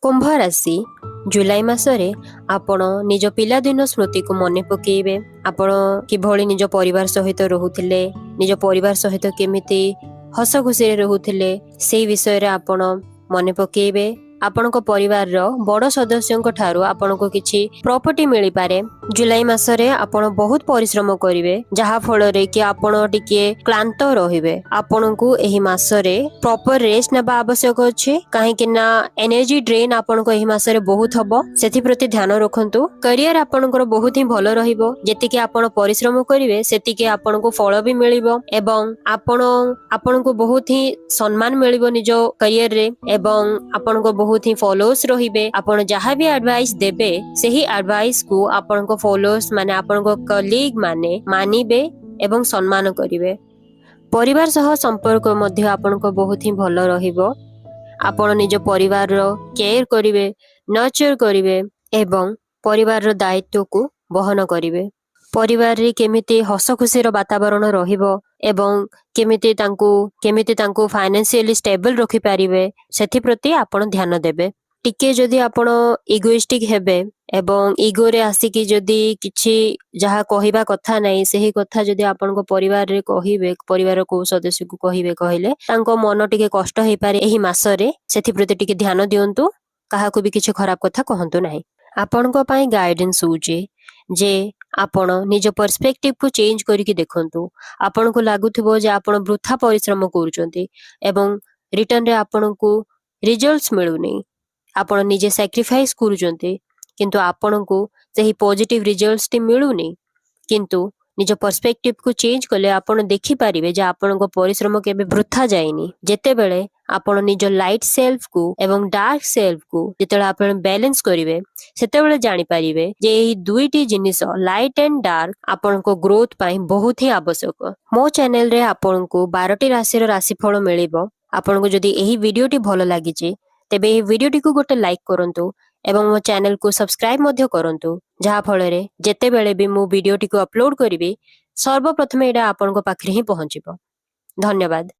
କୁମ୍ଭ ରାଶି, ଜୁଲାଇ ମାସରେ ଆପଣ ନିଜ ପିଲାଦିନ ସ୍ମୃତିକୁ ମନେ ପକେଇବେ। ଆପଣ କିଭଳି ନିଜ ପରିବାର ସହିତ ରହୁଥିଲେ, ନିଜ ପରିବାର ସହିତ କେମିତି ହସ ଖୁସିରେ ରହୁଥିଲେ, ସେଇ ବିଷୟରେ ଆପଣ ମନେ ପକେଇବେ। ଆପଣଙ୍କ ପରିବାରର ବଡ଼ ସଦସ୍ୟଙ୍କ ଠାରୁ ଆପଣଙ୍କୁ କିଛି ପ୍ରପର୍ଟି ମିଳିପାରେ। ଜୁଲାଇ ମାସରେ ଆପଣ ବହୁତ ପରିଶ୍ରମ କରିବେ, ଯାହା ଫଳରେ କି ଆପଣ ଟିକେ କ୍ଳାନ୍ତ ରହିବେ। ଆପଣଙ୍କୁ ଏହି ମାସରେ ପ୍ରପର ରେଷ୍ଟ ନେବା ଆବଶ୍ୟକ ଅଛି, କାହିଁକି ନା ଏନର୍ଜି ଡ୍ରେନ୍ ଆପଣଙ୍କ ଏହି ମାସରେ ବହୁତ ହବ। ସେଥିପ୍ରତି ଧ୍ୟାନ ରଖନ୍ତୁ। କ୍ୟାରିୟର ଆପଣଙ୍କର ବହୁତ ହିଁ ଭଲ ରହିବ। ଯେତିକି ଆପଣ ପରିଶ୍ରମ କରିବେ, ସେତିକି ଆପଣଙ୍କୁ ଫଳ ବି ମିଳିବ ଏବଂ ଆପଣଙ୍କୁ ବହୁତ ହିଁ ସମ୍ମାନ ମିଳିବ ନିଜ କ୍ୟାରିୟରରେ ଏବଂ ଆପଣଙ୍କ ବହୁତ ହିଁ ଫଲୋଅର୍ସ ରହିବେ। ଆପଣ ଯାହା ବି ଆଡଭାଇସ ଦେବେ, ସେହି ଆଡଭାଇସ କୁ ଆପଣଙ୍କ ଫଲୋଅର୍ସ ମାନେ, ଆପଣଙ୍କ କଲିଗ ମାନେ ମାନିବେ ଏବଂ ସମ୍ମାନ କରିବେ। ପରିବାର ସହ ସମ୍ପର୍କ ମଧ୍ୟ ଆପଣଙ୍କ ବହୁତ ହିଁ ଭଲ ରହିବ। ଆପଣ ନିଜ ପରିବାରର କେୟାର କରିବେ, ନର୍ଚର କରିବେ ଏବଂ ପରିବାରର ଦାୟିତ୍ୱକୁ ବହନ କରିବେ। ପରିବାରରେ କେମିତି ହସ ଖୁସିର ବାତାବରଣ ରହିବ ଏବଂ କେମିତି ତାଙ୍କୁ ଫାଇନାନ୍ସିଆଲି ଷ୍ଟେବଲ ରଖିପାରିବେ, ସେଥିପ୍ରତି ଆପଣ ଧ୍ୟାନ ଦେବେ। ଟିକେ ଯଦି ଆପଣ ଇଗୋଇଷ୍ଟିକ ହେବେ ଏବଂ ଇଗୋରେ ଆସିକି ଯଦି କିଛି ଯାହା କହିବା କଥା ନାହିଁ, ସେହି କଥା ଯଦି ଆପଣଙ୍କ ପରିବାରରେ କହିବେ, ପରିବାର କୋଉ ସଦସ୍ୟକୁ କହିବେ, କହିଲେ ତାଙ୍କ ମନ ଟିକେ କଷ୍ଟ ହେଇପାରେ ଏହି ମାସରେ। ସେଥିପ୍ରତି ଟିକେ ଧ୍ୟାନ ଦିଅନ୍ତୁ। କାହାକୁ ବି କିଛି ଖରାପ କଥା କହନ୍ତୁ ନାହିଁ। ଆପଣଙ୍କ ପାଇଁ ଗାଇଡେନ୍ସ ହଉଛି ଯେ ଆପଣ ନିଜ ପର୍ସପେକ୍ଟିଭକୁ ଚେଞ୍ଜ କରିକି ଦେଖନ୍ତୁ। ଆପଣଙ୍କୁ ଲାଗୁଥିବ ଯେ ଆପଣ ବୃଥା ପରିଶ୍ରମ କରୁଛନ୍ତି ଏବଂ ରିଟର୍ଣ୍ଣରେ ଆପଣଙ୍କୁ ରିଜଲ୍ଟସ ମିଳୁନି। ଆପଣ ନିଜେ ସାକ୍ରିଫାଇସ୍ କରୁଛନ୍ତି, କିନ୍ତୁ ଆପଣଙ୍କୁ ସେହି ପଜିଟିଭ ରିଜଲ୍ଟସଟି ମିଳୁନି। କିନ୍ତୁ ନିଜ ପର୍ସପେକ୍ଟିଭକୁ ଚେଞ୍ଜ କଲେ ଆପଣ ଦେଖିପାରିବେ ଯେ ଆପଣଙ୍କ ପରିଶ୍ରମ କେବେ ବୃଥା ଯାଇନି। ଯେତେବେଳେ ଆପଣ ନିଜ ଲାଇଟ୍ ସେଲ୍ଫକୁ ଏବଂ ଡାର୍କ ସେଲ୍ଫକୁ ଯେତେବେଳେ ଆପଣ ବାଲାନ୍ସ କରିବେ, ସେତେବେଳେ ଜାଣିପାରିବେ ଯେ ଏହି ଦୁଇଟି ଜିନିଷ, ଲାଇଟ୍ ଆଣ୍ଡ ଡାର୍କ, ଆପଣଙ୍କ ଗ୍ରୋଥ ପାଇଁ ବହୁତ ହିଁ ଆବଶ୍ୟକ। ମୋ ଚ୍ୟାନେଲରେ ଆପଣଙ୍କୁ 12ଟି ରାଶିର ରାଶିଫଳ ମିଳିବ। ଆପଣଙ୍କୁ ଯଦି ଏହି ଭିଡିଓଟି ଭଲ ଲାଗିଛି, ତେବେ ଏହି ଭିଡିଓଟିକୁ ଗୋଟେ ଲାଇକ୍ କରନ୍ତୁ ଏବଂ ମୋ ଚ୍ୟାନେଲକୁ ସବସ୍କ୍ରାଇବ ମଧ୍ୟ କରନ୍ତୁ, ଯାହା ଫଳରେ ଯେତେବେଳେ ବି ମୁଁ ଭିଡିଓଟିକୁ ଅପଲୋଡ କରିବି, ସର୍ବପ୍ରଥମେ ଏଇଟା ଆପଣଙ୍କ ପାଖରେ ହିଁ ପହଞ୍ଚିବ। ଧନ୍ୟବାଦ।